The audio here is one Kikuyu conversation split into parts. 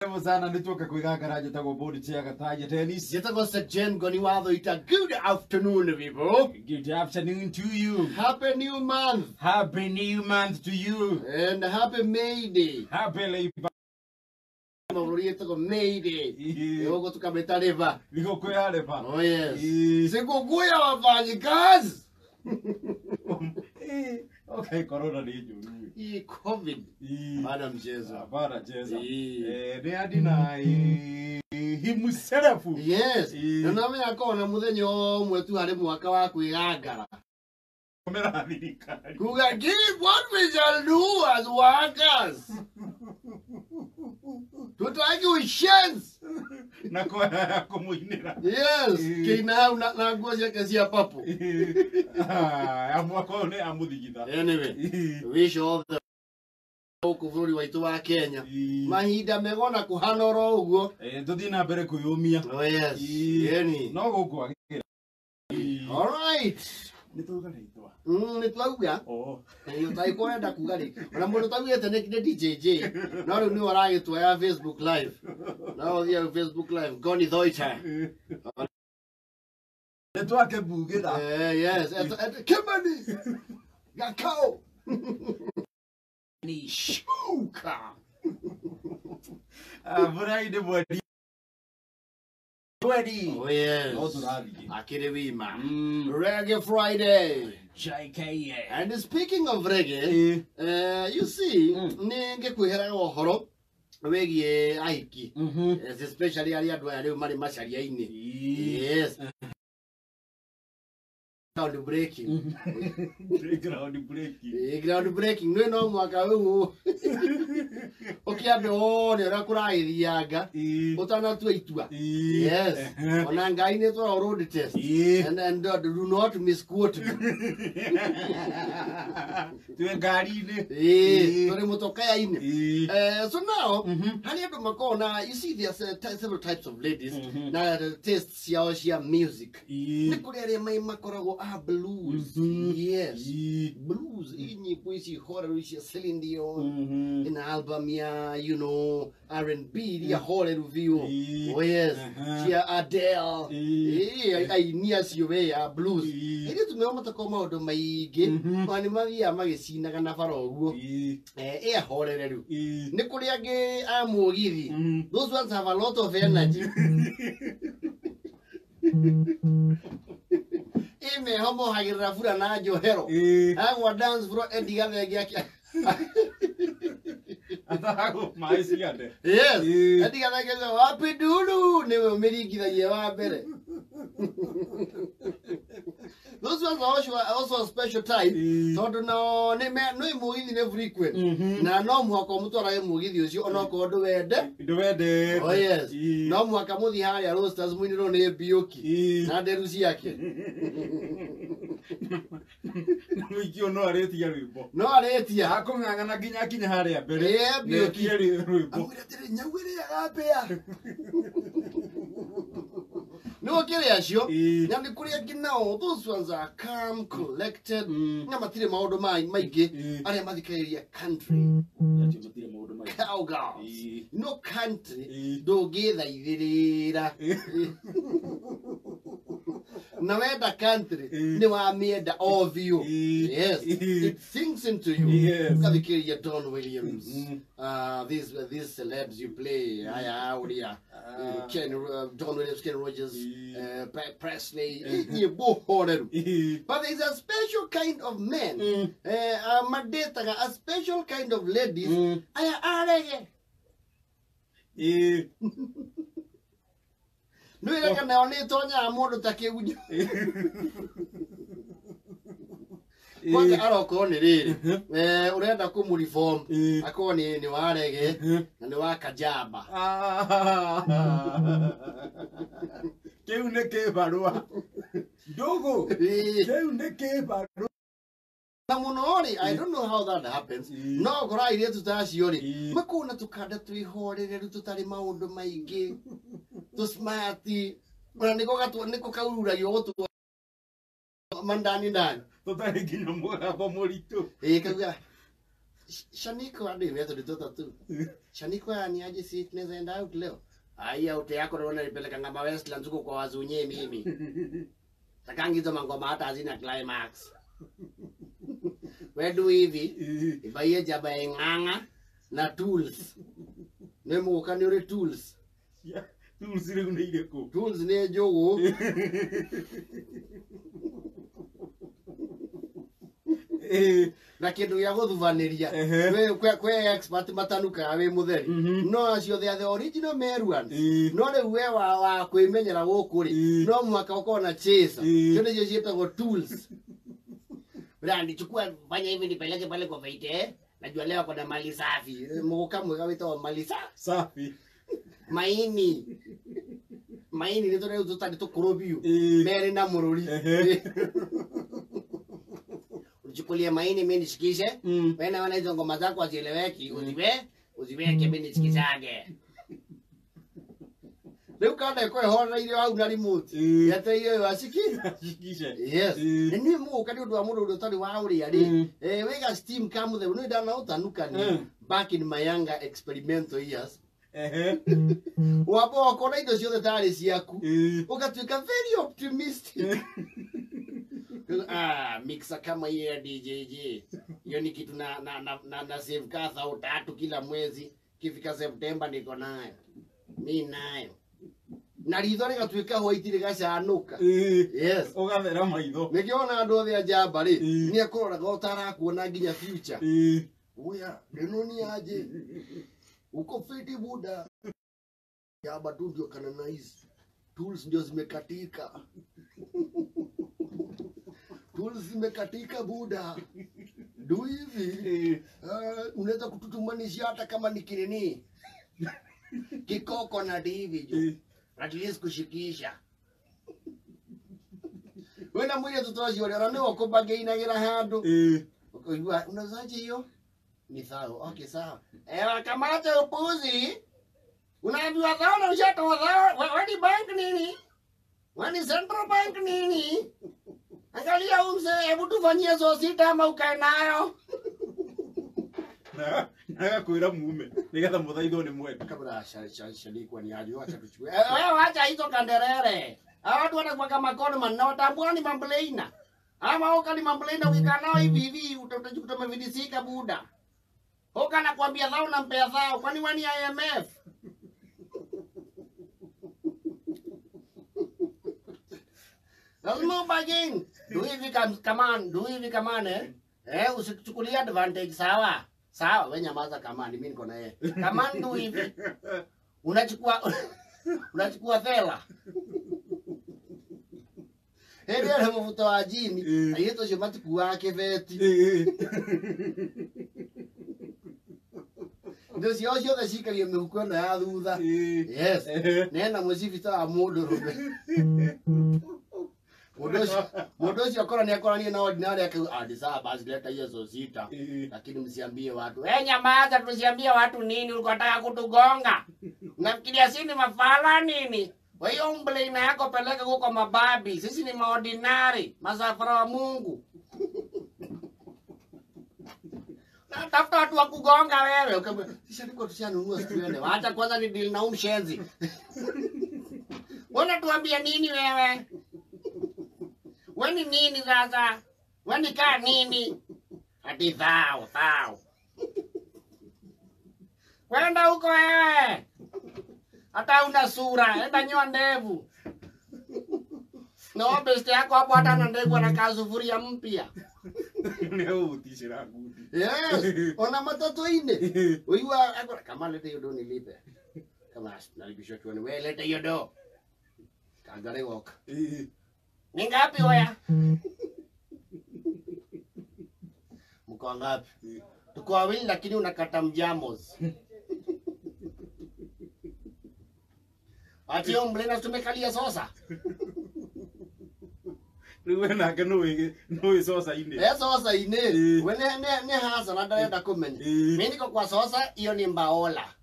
Karibu sana nituoka kwigangara njĩtagwo Bodi Chair Gataja Tennis. Njĩtagwo Sir Ngoni wa Thũita. Good afternoon, people. Good afternoon to you. Happy new month. Happy new month to you. And happy May Day. Happy Labor. Mabũrũri ĩtagwo May Day. Gũkũ tũkamĩta River. Thigũkũ ya River. Oh yes. Sikukuu ya wafanyikazi. Okay, corona nĩ njũru. Hii COVID. Bana mchezo. Hapana cheza. Nĩ andina himself. Yes. Na namenya akorwo na muthenya ũmwe tu harĩ mwaka wa kwĩgangara. Komera thirikari. Kuga give what we shall do as workers. Tutaki ushenzi. Na kũmũinĩra. Yes. Kĩina hau na nguo ciake cia papo. Mwaka ũyũ nĩ amũthigitha. Anyway, wish all the gũkũ bũrũri waitũ wa Kenya mahinda mega ona kũhana oro ũguo. Tũthiĩ na mbere kwĩyũmia. Oh yes. Yeni. No gũkwagĩra. All right. Nĩ twauga rĩtwa. Nĩ twauga. Ũtarĩ ũrenda kuga rĩ. Ona mũndũ ũtaugĩte nĩ DJJ. No rĩu nĩwe ũragĩtuoya Facebook Live. No ũthiĩ Facebook Live Ngoni Thoita. Nĩ twake mbugĩra. Yes. Kimani. Gakao. Ni shuka. Mbura-inĩ mweri. Oh yes. No tũrathiĩ. Akĩrĩ wima. Reggae Friday. JKA. And speaking of reggae, you see, nĩ ngĩkwĩheraga ũhoro wĩgiĩ ahiki. Especially arĩa andũ aya rĩu marĩ macaria-inĩ. Yes. Ground breaking. Ground breaking. Ground breaking. Nĩ no mwaka ũyũ. Ũkĩambe wone ũrĩa kũragĩthianga ũtanatua itua. Yes. Ona Ngai nĩ twara road test. And do not misquote me. Twĩ ngari-inĩ. Tũrĩ mũtokaya-inĩ. So now, harĩ andũ makoragwo na, you see there are several types of ladies na tastes ciao cia music. Nĩ kũrĩ arĩa makoragwo a blues. Yes. Blues. Nyĩmbo ici horeru cia Celine Dion. Ina album ya, you know, R&B iria horeru biũ. Oh yes. Cia Adele. Aini acio we ya blues. Airĩtu nĩo matakoragwo maũndũ maingĩ. Ona nĩ mathiaga magĩcinaga na bara ũguo. Ĩ ahorereru. Nĩ kũrĩ angĩ a mũgithi. Those ones have a lot of energy. Ĩmeho mohagĩrĩra bura na njohero. Agwa dance floor Eddie Gathenge akĩ Atahagwo maĩ ciande. Yes. Eddie Gathenge wapi nduru nĩwe ũmĩringithagia wa mbere. Those ones are also a special type. Tondũ no nĩ mũgithi nĩ frequent. Na no mũhaka ũmũtwarage mũgithi ũcio onokorwo ndũwende. Ndũwende. Oh yes. No mũhaka mũthiĩ harĩa Roasters mũinĩrwo nĩ Mbiũki na nderu ciake. Mũingĩ no arĩtia rwĩmbo. No arĩtia. Akũng'ang'ana nginya akinya harĩa mbere. Mbiũki. Rwĩmbo. Amwĩre atĩrĩ nyau ĩrĩaga mbĩa. No kĩrĩ acio. Na nĩ kũrĩ angĩ nao those ones are calm, collected. Na matirĩ maũndũ maingĩ arĩa mathikagĩrĩria country. Cowgirls. No country ndũngĩthaithĩrĩra. Na wenda country nĩ wamĩenda o biũ. Yes. It sinks into you. Ũgathikĩrĩria Don Williams. These celebs you play. Aya ũrĩa. Ken, Don Williams, Ken Rogers, Presley. Nyĩmbo horeru. But there is a special kind of men. Madetaga a special kind of ladies. Aya arege. Nĩ kana nao nĩ ĩtonyaga mũndũ ta kĩgunyũ. Kwanza arokorwo nĩ rĩrĩ ũrenda kũmũreform akorwo nĩ wa rege na nĩ wa kajamba. Kĩu nĩ kĩbarũa. Ndũgũ. Kĩu nĩ kĩbarũa. Na mũno rĩ, I don't know how that happens. No ngora airĩtu ta acio rĩ, makoragwo na tũkanda twĩhorereru tũtarĩ maũndũ maingĩ. Tũsmati. Ona nĩko kaururagio gũtũ mandani ndani. Tũtarĩ nginya mũgambo mũritũ. Kauga. Shaniko hadi imeanza mtoto tu. Shaniko ni aje si tunaweza enda out leo. Ai out yako naona nipeleka ngamba Westlands huko kwa wazunye mimi. Takangi hizo mangoma hata hazina climax. Wedu hivi ibaiye jaba enganga na tools. Nemo ukaniore tools. Yeah, tools ile unaile ko. Tools ne jogo. Na kindu gĩa gũthubanĩria we kwe expert matanukaga wĩ mũtheri no acio they are the original Meruans no rĩu we wa kwĩmenyera gũkũ rĩ no mũhaka ũkorwo na chaser cio nĩcio ciĩtagwo tools. Brandi chukua fanya hivi nipeleke pale kwa Vaite najua leo kuna mali safi mũgũka mwega wĩtagwo mali safi maini maini nĩ tũrĩa tũtarĩ tũkũrũ biũ merĩ na mũrũri. Chukulia maini mimi nishikishe. Wewe naona hizo ngoma zako hazieleweki, uziweke mimi nishikishage. Leo kana kwa hora ile au na remote. Yate hiyo ashikishe. Yes. Ni mu kadi ndu wa mundu utari wa uria ri. Wega steam kamu the no ndana utanuka ni back in my younger experimental years. Wapo wakona indo ciothe tari ciaku. Ukatuika very optimistic. Mixer kama hiyo ya DJJ. Hiyo ni kitu na save kadha au tatu kila mwezi. Kifika September niko nayo. Mimi nayo. Na ritho rigatuika white rigacanuka. Yes. Ugathera maitho. Nikiona andu othe a njamba ri, ni akororaga utarakuona nginya future. Oya, rino ni aje. Uko fiti buda. Jamba tu ndio kana na hizi. Tools ndio zimekatika. Tools zimekatika buda. Do hivi. Unaweza kututumanisha hata kama ni kinini. Kikoko na hivi jo. At least kushikisha. Wewe na mwili tutoshi wale na wako bageinagera handu. Unazaje hiyo? Ni sawa. Okay sawa. Kamata upuzi. Unaambiwa sawa na ushatoa sawa. Wani bank nini? Wani central bank nini? Angalia umse, hebu tufanyie so sita ama ukae nayo. Na kwira mume nigetha muthaithwo ni mwenda. Kabla shalikwa ni aje acha tuchukue. Wewe acha hizo kanderere. Hawa watu wanakuwa kama conman na watambua ni mambleina. Ama oka ni mambleina ukikaa nao hivi hivi utajikuta umevilisika buda. Oka nakwambia thao na mpea thao kwani wani IMF? Lazima ubagin. Do hivi kaman, do hivi kaman eh. Usichukulie advantage sawa. Sawa, wewe nyamaza kaman, mimi niko na yeye. Kaman do hivi. Unachukua thela. Heri ya mvuto wa jini, ayeto shomati kuwake veti. Ndio sio sio dashika hiyo mhuko na ya thutha. Yes. Nena mwecibita wa mundu rume. Mundu ucio akorwo nĩakoranie na ordinary akauga andi sawa basi leta hiyo so sita. Lakini msiambie watu. Nyamaza tusiambie watu nini ulikuwa unataka kutugonga. Unafikiria sisi ni mafala nini? Kwa hiyo umblina yako peleka huko mababi. Sisi ni maordinary, masafara wa Mungu. Na tafuta watu wa kugonga wewe. Sisi tulikuwa tushanunua tuende. Acha kwanza ni deal na umshenzi. Mbona tuambie nini wewe? Wewe ni nini sasa? Wewe ni kaa nini? Ati thao, thao. Kwenda huko wewe. Hata una sura, enda nyoa ndevu. No best yako hapo hata na ndevu anakaa sufuria mpya. Leo utishira gundi. Yes, ona matatu ine. Uiwa akora kama leta hiyo do nilipe. Kama nalipishwa chuoni, wewe leta hiyo do. Kagare woka. Ni ngapi oya? Mko ngapi? Tuko wawili lakini unakata mjamos. Ati omblena tumekalia sosa. Riwe nake no sosa ine. Sosa ine. We ne hasa na ndarenda kumenya. Mimi niko kwa sosa hiyo ni mbaola.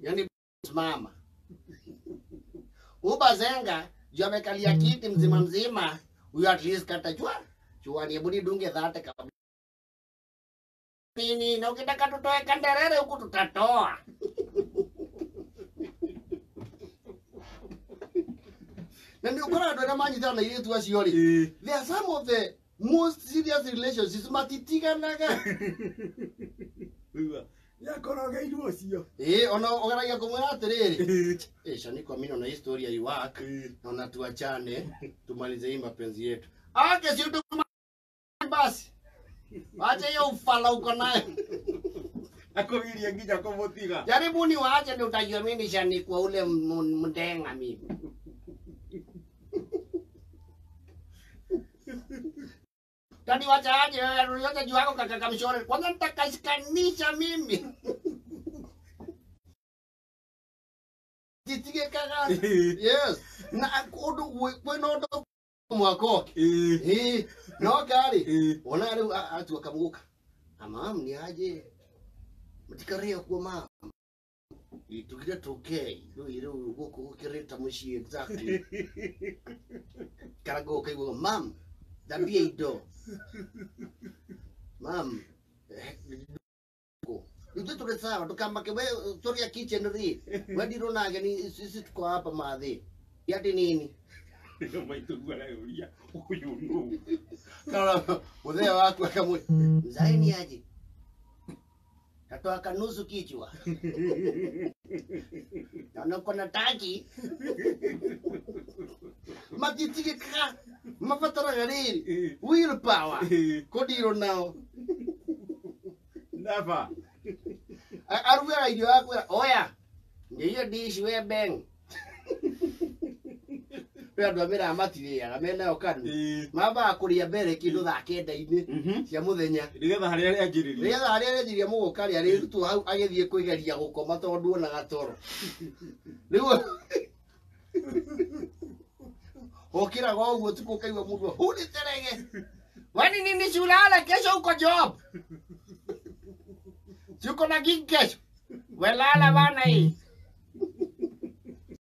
Hiyo ni mama. Ubazenga juu amekalia kiti mzima mzima, huyo at least katajua. Chuani hebu nidunge dhate kabla. Nini na ukitaka tutoe kanderere huku tutatoa. Na nĩ ũkoraga andũ arĩa manyitana na airĩtu acio rĩ, they are some of the most serious relationships, matitiganaga. Yakorogeirwo ũcio. Ĩĩ, ona ũgeragia kũmwĩra atĩrĩrĩ, eh, Shaniqua, mimi naona hii story haiwork, naona tuachane tumalize hii mapenzi yetu. Ake si basi, wache hiyo ufala uko nayo. Akũgirie nginya kũmũtiga. Jaribuni waache ndio utajua mimi ni Shaniqua ule mndenga mimi. Tani wacha aje wewe juu yako kaka kamshore. Kwanza nitakashikanisha mimi. Titige kaka. Yes. Na undu kwina undu mwako. Eh, no kari. Ona riu atua kamuguka. Amam ni aje. Mutikaria kuo ma. Itugire tuke. Riu guku gukirita mucii exactly. Karago kaigua mam. Thambia indo. Mam. Ithuĩ tũrĩ sawa, ndũkamake we tũrĩa kitchen rĩ. Wendirwo na ageni sisi tuko hapa mathĩ. Ati nini? Maitũguo areyũria ũyũ nũ. Kana mũthee waku akamwĩra mzae ni aje? Tatoa kanusu kichwa. Naona uko na taki. Matitigĩkaga mabataraga rĩrĩ willpower kũndirwo nao. Never. Arugaga irio akwĩra oya ndio dish we beng. Kwĩ andũ a mĩraa matirĩaga menayo kanu mambaga kũrĩa mbere kĩndũ thaa kenda-inĩ cia mũthenya Nĩgetha harĩa rĩanjĩrĩria. Nĩgetha harĩa rĩanjĩrĩria mũgũka rĩ arĩrutwo hau agĩthiĩ kwĩgeria gũkoma tondũ nduonaga toro. Rĩu ũkĩraga ũguo ũtukũ ũkaigua mũndũ ahurĩte rege. Wani nini si ulala kesho uko job. Si uko na gig kesho. Welala bana hii.